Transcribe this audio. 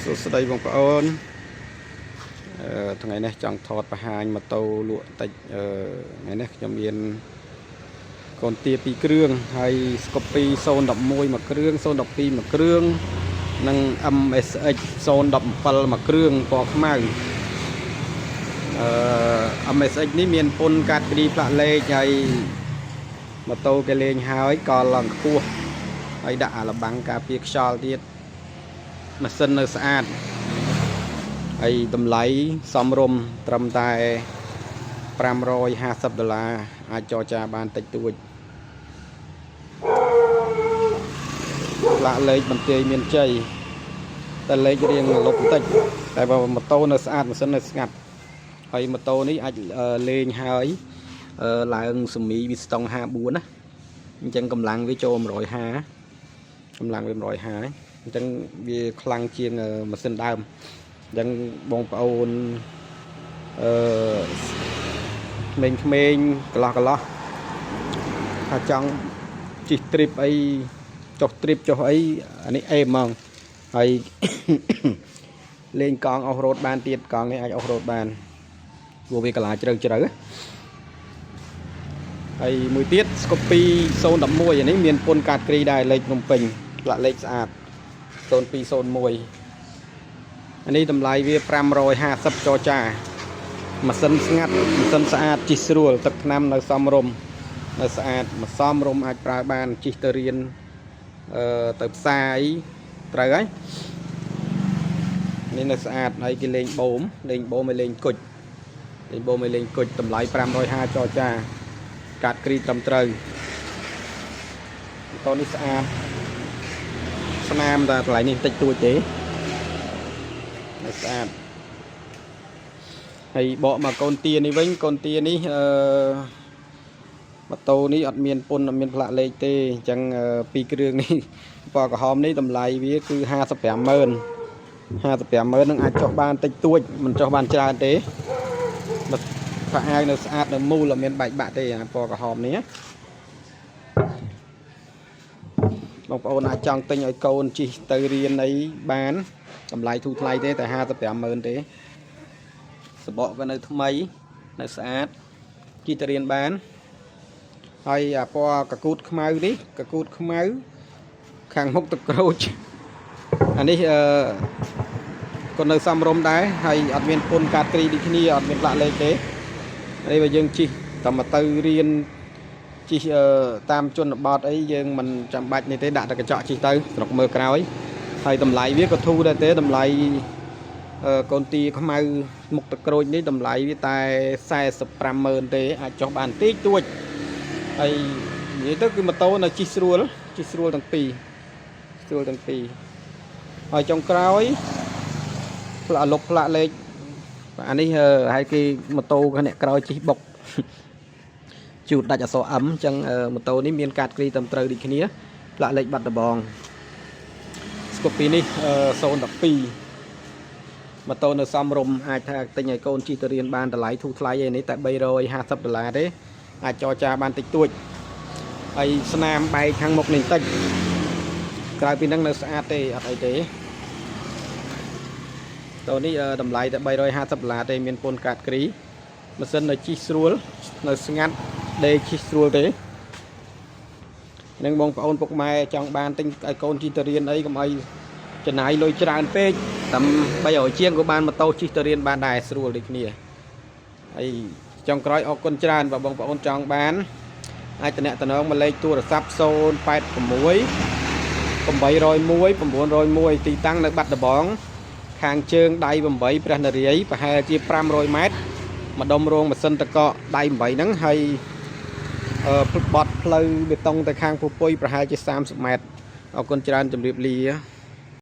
សួស្តីបងប្អូនថ្ងៃនេះចង់ថតបង្ហាញម៉ូតូលក់តិចថ្ងៃនេះខ្ញុំមានកូនទា2គ្រឿងហើយ Scoopy 011មួយគ្រឿង012មួយគ្រឿងនិង MSX 017មួយគ្រឿងពណ៌ខ្មៅអឺ MSX នេះមានពុនកាត់គ្រីផ្លាកលេខហើយម៉ូតូគេលេងហើយកឡើងខ្ពស់ហើយដាក់អាលបាំងការពារខ្យល់ទៀតម៉ាស៊ីននៅស្អាត ហើយតម្លៃសមរម្យត្រឹមតែ550ដុល្លារអាចចរចាបានតិចតួចផ្លាកលេខបន្ទាយមានជ័យតែលេខរៀងលុបបន្តិចតែបើម៉ូតូនៅស្អាតម៉ាស៊ីននៅស្ងាត់ហើយម៉ូតូនេះអាចលេងហើយឡើងសមីវីស្តុង54ណាអញ្ចឹងកម្លាំងវាចូល150កម្លាំងវា150អញ្ចឹងវាខ្លាំងជាងម៉ាស៊ីនដើម អញ្ចឹងបងប្អូនអឺក្មេងៗកន្លោះកន្លោះថាចង់ជិះ trip អីចុះ trip ចុះអីអានេះអេហ្មងហើយ លេងកង់ off road បានទៀតកង់នេះអាច off road បានព្រោះវាកាឡាជ្រៅជ្រៅហើយមួយទៀត Scoopy 011អានេះមានពុនកាតគ្រីដែរលេខភ្នំពេញផ្លាកលេខស្អាត0201អានេះតម្លៃវា550ចរចាម៉ាស៊ីនស្ងាត់ម៉ាស៊ីនស្អាតជិះស្រួលទឹកថ្នាំនៅសមរម្យនៅស្អាតមួយសមរម្យអាចប្រើបានជិះទៅរៀនទៅផ្សារអីត្រូវហើយនេះនៅស្អាតហើយគេលេងបូមលេងបូមឲ្យលេងគុជលេងបូមឲ្យលេងគុជតម្លៃ550ចរចាកាត់គ្រីត្រឹមត្រូវម៉ូតូនេះស្អាតស្នាមតែកន្លែងនេះតិចតួចទេនៅស្អាតហើយបកមកកូនទានេះវិញកូនទានេះម៉ូតូនេះអត់មានពុនអត់មានផ្លាកលេខទេអញ្ចឹងពីរគ្រឿងនេះពណ៌ក្រហមនេះតម្លៃវាគឺ55,000 55,000នឹងអាចចុះបានតិចតួចមិនចុះបានច្រើនទេបើខោអាវនៅស្អាតនៅមូលអត់មានបែកបាក់ទេអាពណ៌ក្រហមនេះណាបងប្អូនអាចចង់ទិញឲ្យកូនជិះទៅរៀនអីបានតម្លៃធូរថ្លៃទេតែ55,000ទេសបកក៏នៅថ្មីនៅស្អាតជិះទៅរៀនបានហើយអាពណ៌កកូតខ្មៅនេះកកូតខ្មៅខាងមុខទឹកក្រូចអានេះក៏នៅសមរម្យដែរហើយអត់មានពុនកាតគ្រីដូចគ្នាអត់មានផ្លាកលេខទេនេះបើយើងជិះតែមកទៅរៀនជិះតាមជនបទអីយើងមិនចាំបាច់នេះទេដាក់តែកញ្ចក់ជិះទៅស្រុកមើលក្រោយហើយតម្លៃវាក៏ធូរដែរទេតម្លៃកូនទីខ្មៅមុខទឹកក្រូចនេះតម្លៃវាតែ45,000ទេអាចចុះបានតិចតួចហើយនិយាយទៅគឺម៉ូតូនៅជិះស្រួលជិះស្រួលទាំងពីរស្រួលទាំងពីរហើយចុងក្រោយផ្លាកលុបផ្លាកលេខអានេះហើយគេម៉ូតូអ្នកក្រោយជិះបុកជូតដាច់អក្សរ M អញ្ចឹងម៉ូតូនេះមានកាតគ្រីត្រឹមត្រូវដូចគ្នាផ្លាកលេខបាត់ដំបង Scoopy នេះ012ម៉ូតូនៅសំរុំអាចថាទិញឲ្យកូនជិះទៅរៀនបានតម្លៃធូរថ្លៃឯនេះតែ350ដុល្លារទេអាចចរចាបានតិចតួចហើយស្នាមបែកខាងមុខនេះបន្តិចក្រៅពីហ្នឹងនៅស្អាតទេអត់អីទេតូនេះតម្លៃតែ350ដុល្លារទេមានពន្ធកាតគ្រីម៉ាស៊ីននៅជិះស្រួលនៅស្ងាត់ដេកជិះស្រួលទេនឹងបងប្អូនពុកម៉ែចង់បានទិញឲ្យកូនជិះទៅរៀនអីកុំអីចំណាយលុយច្រើនពេកតែ300ជាងក៏បានម៉ូតូជិះទៅរៀនបានដែរស្រួលដូចគ្នាហើយចុងក្រោយអរគុណច្រើនបើបងប្អូនចង់បានអាចតំណងមកលេខទូរស័ព្ទ086 801 901ទីតាំងនៅបាត់ដំបងខាងជើងដៃ8ព្រះនរាយប្រហែលជា500ម៉ែត្រម្ដុំរោងម៉ាស៊ីនតកកដៃ8ហ្នឹងហើយបត់ផ្លូវបេតុងទៅខាងពពុយប្រហែលជា30ម៉ែត្រអរគុណច្រើនជម្រាបលា។